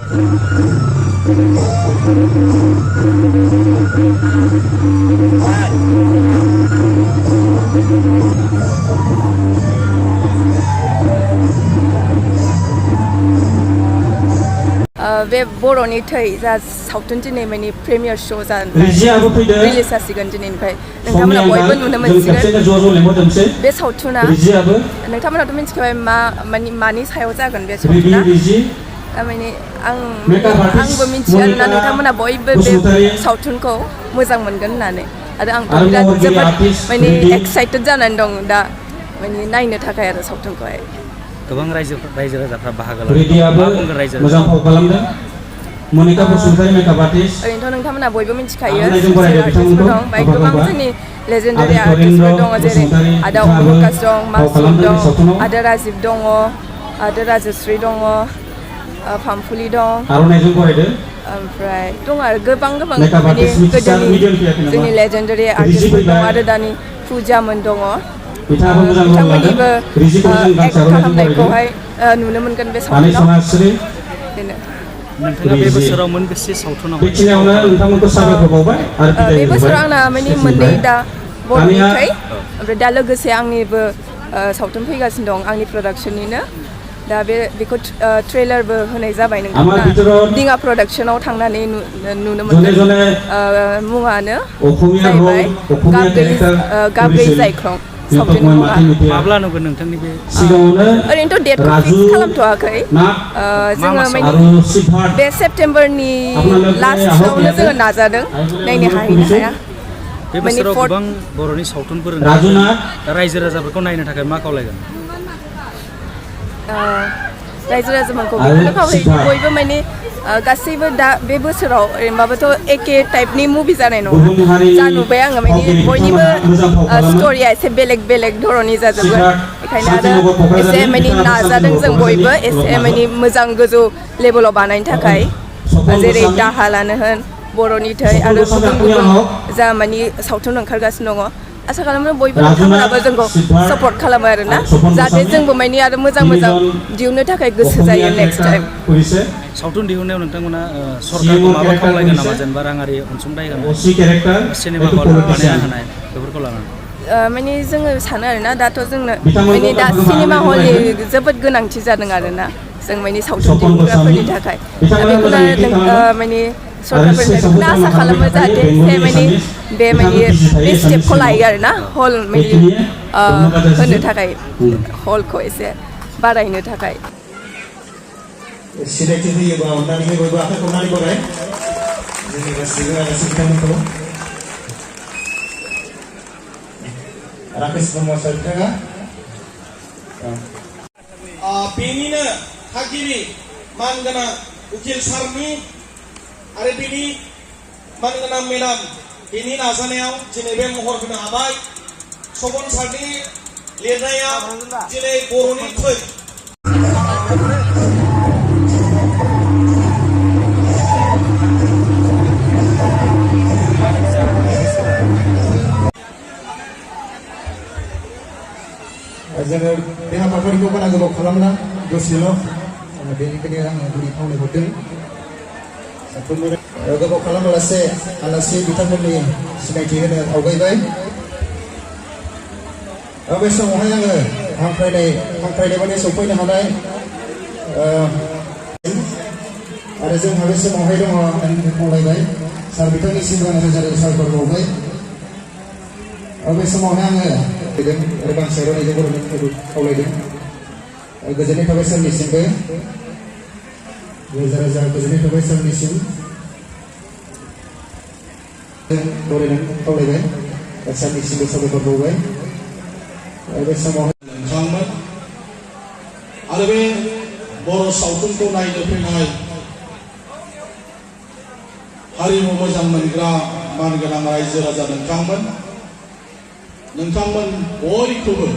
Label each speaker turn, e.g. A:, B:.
A: बे बर'नि थै जा सावथुन दिनै माने प्रिमियार श' रिलिज जासिगोन दिनैनिफ्राय नोंथांमोना बयबो नुनो मोनसिगोन बे सावथुना नोंथांमोनाथ' मिथिखाबाय मानि सायाव जागोन बे सावथुना माने आंबो मिथियो आरोना नोंथांमोना बयबो बे सावथुनखौ मोजां मोनगोन होननानै आरो आंथ' बिराद जोबोद माने एक्साइटेड जानानै दं दा माने नायनो थाखाय आरो सावथुनखौहाय
B: गोबां रायजो राजाफ्रा बाहागो लादों
C: मोजां फाव खालामदों मनिका बसुमतारी मेकआप आर्टिस्ट
A: ओरैनोथ' नोंथांमोना बयबो मिथिखायो आर्टिस्टफोर दं बाय गोबां जोंनि लेजेन्डारि आर्टिस्टफोर दङ जेरै आदा अमरकास दं मासुम दं आदा राजिब दङ आदा राजश्री दङ फामफुलि दं ओमफ्राय दं आरो गोबां माने गोदोनि जोंनि लेजेन्डारि आर्टिस्टफोर दं आरो दानि फुजामोन दङ बिथांमोननिबो एक्ट खालामनायखौहाय नुनो मोनगोन बे सावथुनाव
B: नोंथाङा बे बोसोराव मोनबेसे सावथुनाव
A: बे बोसोराव आंना माने मोननै दा बर'नि थै ओमफ्राय दा लोगोसे आंनिबो सावथुन फैगासिनो दं आंनि प्रडाक्शननिनो दा बेखौ ट्रेलारबो होनाय जाबाय नोंथांमोना दिङा प्रडाक्शनाव थांनानै नुनो मोनगोन मुङानो जाहैबाय गाब गैयै जायख्लं सावथुननि मुङा
B: माब्ला नुगोन नोंथांनि बे
A: ओरैनोथ' डेटखौ फिक्स खालामथ'वाखै जोङो माने बे सेप्तेम्बरनि लास्टआवनो जोङो नाजादों नायनो हाहैनो हाया
B: बे बोसोराव गोबां बर'नि सावथुनफोर रायजो राजाफोरखौ नायनो थाखाय मा खावलायगोन
A: रायजो राजाफोरखौ बेखौनो खावलायो बयबो माने गासैबो दा बे बोसोराव ओरैनोबाबोथ' एखे टाइपनि मुभि जानाय नङा जा नुबाय आङो माने बयनिबो स्ट'रिया एसे बेलेग बेलेग धरननि जाजोबगोन बेखायनो आरो एसे माने नाजादों जों बयबो एसे माने मोजां गोजौ लेभेलाव बानायनो थाखाय जेरै दाहालानो होन बर'नि थै आरो गुबुन गुबुन जा माने सावथुन ओंखारगासिनो दङ आसा खालामो बयबो नोंथांमोनाबो जोंखौ सापर्ट खालामो आरोना जाहाथे जोंबो माने आरो मोजां दिहुननो थाखाय गोसो जायो नेक्स्ट टाइम
B: सावथुन दिहुननायाव नोंथांमोना सरकारखौ माबा खावलायगोन नामा जेनेबा राङारि अनसुंथाइ होनाय सिनेमा हल बानायना होनाय बेफोरखौ लानानै
A: माने जोङो सानो आरोना दाथ' जोंनो माने दा सिनेमा हलनि जोबोद गोनांथि जादों आरोना जों माने सावथुन दिहुनग्राफोरनि थाखाय दा बेखौनो माने सरकारफोरनिफ्राय बेखौनो आसा खालामो जाहाथे बे स्टेपखौ लायो आरोना हल माने होनो थाखाय हलखौ एसे बारायनो थाखाय
C: सिनायथि होयोबा अननानै बयबो आखाइ खबनानै बराय जोंनि गासैबो आलासि बिथांमोनखौ राकेश ब्रह्म सार बिथाङा
D: बेनिनो थागिरि मानगोनां उकिल सारनि आरो बेनि मानगोनां मेडाम बेनि नाजानायाव दिनै बे महर होनो हाबाय सबन सारनि लिरनाया दिनै बर'नि थै
C: जोङो बे हाबाफारिखौ बारा गोबाव खालामला दसेल' बेनिखायनो आङो गुरै खावलाय हरदों साफ्रोमबो गोबाव खालामालासे आलासि बिथांमोननि सिनायथि होनो आवगायबाय बे समावहाय आङो हांख्रायनाय माने सफैनो हानाय आरो जोंहा बे समावहाय दङ आं खावलायबाय सार बिथांनिसिम आङो रोजा रोजा साबायखर बावबाय बे समावहाय आङो आरो गांसे रायजो बर'नि खावलायदों गोजोननाय थाबाय सारनिसिमबो रोजा रोजा गोजोननाय थाबाय सारनिसिम बरायनानै खावलायबाय सारनिसिमबो साबायखर बावबाय बे समावहाय
D: नोंथांमोन आरो बे बर' सावथुनखौ नायनो फैनाय हारिमु मोजां मोनग्रा मानगोनां रायजो राजा नोंथांमोन बयखौबो